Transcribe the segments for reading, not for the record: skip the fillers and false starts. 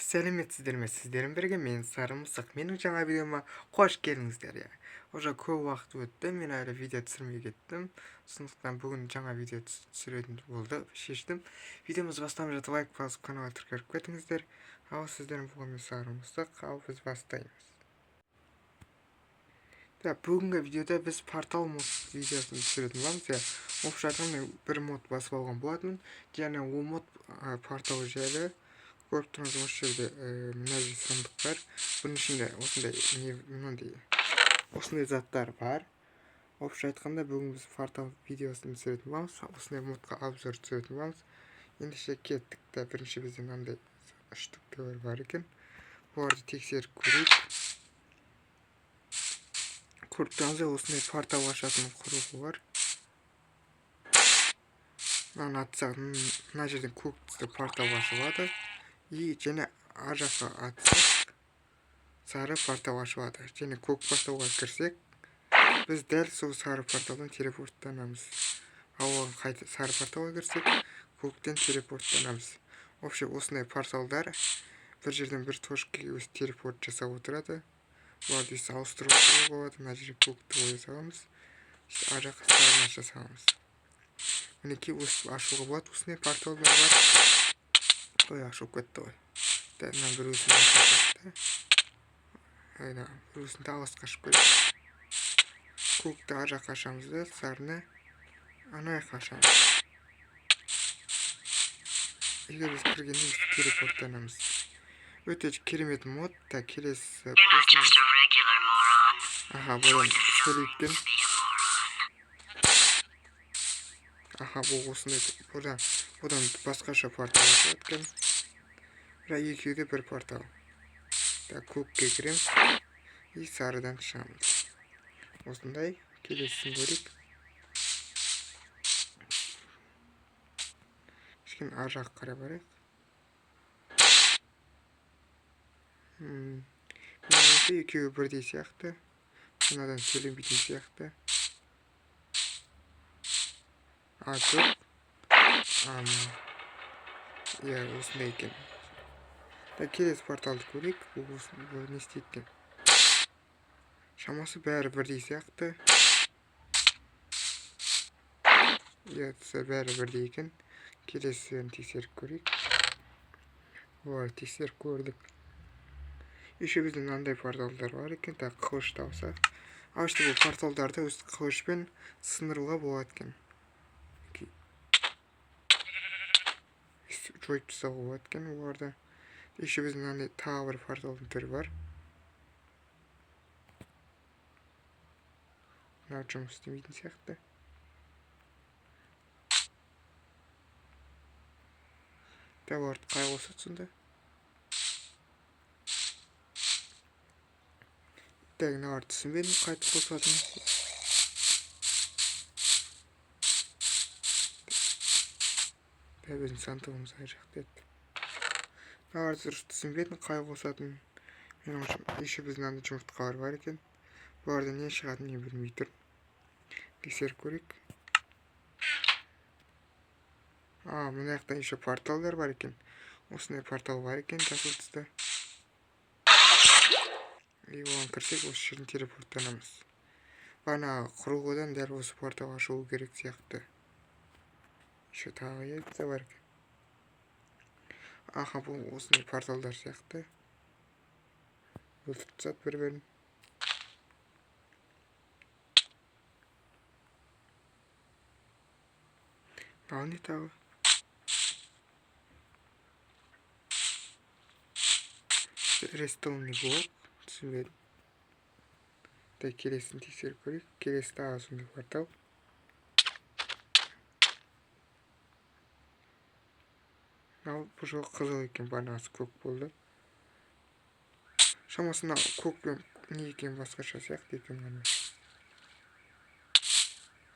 Сәлеметсіздер ме, сіздермен бірге мен Сары Мысық. Менің жаңа видеома қош келдіңіздер. Иә. Уже көп уақыт өтті, мен әлі видео түсірмей кеттім. Сондықтан бүгін жаңа видео түсіретін болды, шештім. Видеомызды бастамай жатып лайк басып каналға тіркеліп кетіңіздер. Ал сіздермен бүгін мен Сары Мысық, ал біз бастаймыз. Да, бүгінгі видеода біз портал мод видеосын түсіретін боламыз. Иә, общий айтқанда мен бір мод басып алған болатынмын. Және ол мод портал жайлы. Көріп тұрғаныңыз, осы жерде мына жерде сандық бар. Бұның ішінде осындай не, мынандай осындай заттар бар. Общий айтқанда бүгін біз портал видеосын түсіретін боламыз. Осындай модқа обзор түсіретін боламыз. Ендеше кеттік. Та бірінші бізде мынандай штукалар бар екен. Бұларды тексеріп көрейік. Көріп тұрғаныңыздай, осындай портал ашатын құрылғы бар. Мынаны атсақ, мына жерден көк түсті портал ашылады. И және ар жаққа атсақ, сары портал ашылады. Және көк порталға кірсек, біз дәл сол сары порталдан телепорттанамыз. Ал оған қайта сары порталға кірсек, көктен телепорттанамыз. Вообще осындай порталдар бір жерден бір точкаға өз телепорт жасап отырады. Бұларды өйстіп ауыстырып отыруға болады. Мына жерге көкті қоя саламыз, ар жаққа сарыны аша саламыз. Мінекей, өстіп ашуға болады. Осындай порталдар бар. Ой, ашылып кетті ғой. Да, мына біреусін ашып кетті. Айда, біреусін тағы басқа ашып көрейік. Көкті ар жаққа ашамыз да, сарыны ана жаққа ашамыз. Егер біз кіргенде, біз телепорттанамыз. Өте керемет мод. Та келесі. Аха, бұдан сөйлейді екен. Аха, бұл осындай, бұдан басқаша портал ашылады екен. Бірақ екеуі де бір портал. Так, көкке кіреміз и сарыдан шығамыз. Осындай. Келесісін көрейік. Кішкене ар жаққа қарай барайық. Менің ойымша, екеуі бірдей сияқты. Мынадан сөйленбейтін сияқты. А, жоқ. Иә, осындай екен. Так, келесі порталды көрейік. Бұл бұл не істейді екен? Шамасы бәрі бірдей сияқты. Иә, бәрі бірдей екен. Келесісін тексеріп көрейік. Оларды тексеріп көрдік. Еще бізде мынандай порталдар бар екен. Так, қылыш тапсақ. Ал что, бұл порталдарды өз қылышпен сындыруға болады екен. Өйстіп жойып тастауға болады екен оларды. Еще бізде мынандай тағы бір порталдың түрі бар. Мынау жұмыс істемейтін сияқты. Да, оларды қалай қосады сонда? Так, мыналарды түсінбедім қайтып қосатынын. Да, біздің сандығымыз ар жақта еді. Мыналарды дұрыс түсінбедім қалай қосатынын. Менің ойымша, еще біздің мынандай жұмыртқалар бар екен. Бұлардан не шығатынын мен білмей тұрмын. Тексеріп көрейік. А, мына жақта еще порталдар бар екен. Осындай портал бар екен, жасыл түсті. И оған кірсек, осы жерден телепорттанамыз. Бағанағы құрылғыдан дәл осы портал ашылу керек сияқты. Еще тағы яйца бар екен. Аха, бұл осындай порталдар сияқты. Өлтіріп тастады бір-бірін. Ал не тағы? Рестовный блок. Түсінбедім. Так, келесін тексеріп көрейік. Келесі тағы сондай портал. Ал бұл жолы қызыл екен, бағанағысы көк болды. Шамасы мына көк пен не екен, басқаша сияқты екен мына.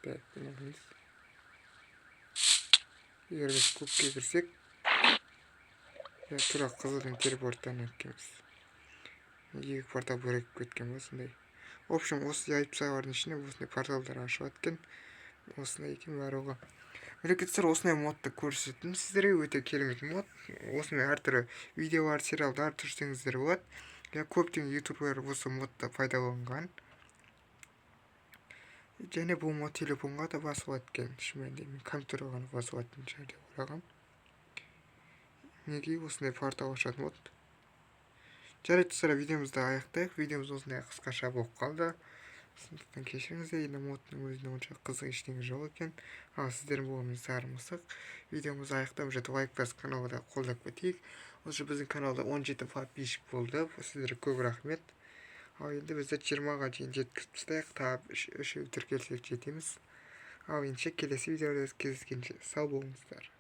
Так, мына емес. Егер біз көкке кірсек, иә, тура қызылдың телепорттан екенбіз. Екі портал бірігіп кеткен ба сондай. В общем, осы яйцалардың ішінде осындай порталдар ашылады екен. Осындай екен барлығы. Мінекей, достар, осындай модты көрсеттім сіздерге. Өте керемет мод. Осындай әртүрлі видеолар, сериалдар түсірсеңіздер болады. Иә, көптеген ютуберлер осы модты пайдаланған. Және бұл мод телефонға да басылады екен. Шын мәнінде, мен компьютерге ғана басылатын шығар деп ойлағанмын. Мінекей, осындай портал ашатын мод. Жарайды, достар, видеомызды аяқтайық. Видеомыз осындай қысқаша болып қалды, сондықтан кешіріңіздер. Енді модтың өзінде онша қызық ештеңе жоқ екен. Ал сіздермен болған Сары Мысық. Видеомызды аяқтап жатып, лайк басып, каналға да қолдап кетейік. Осы біздің каналда 17 подписчик болды, сіздерге көп рахмет. Ал енді бізді 20-ға дейін жеткізіп тастайық, тағы үшеу тіркелсек, жетеміз. Ал ендеше, келесі видеода кездескенше, сау болыңыздар.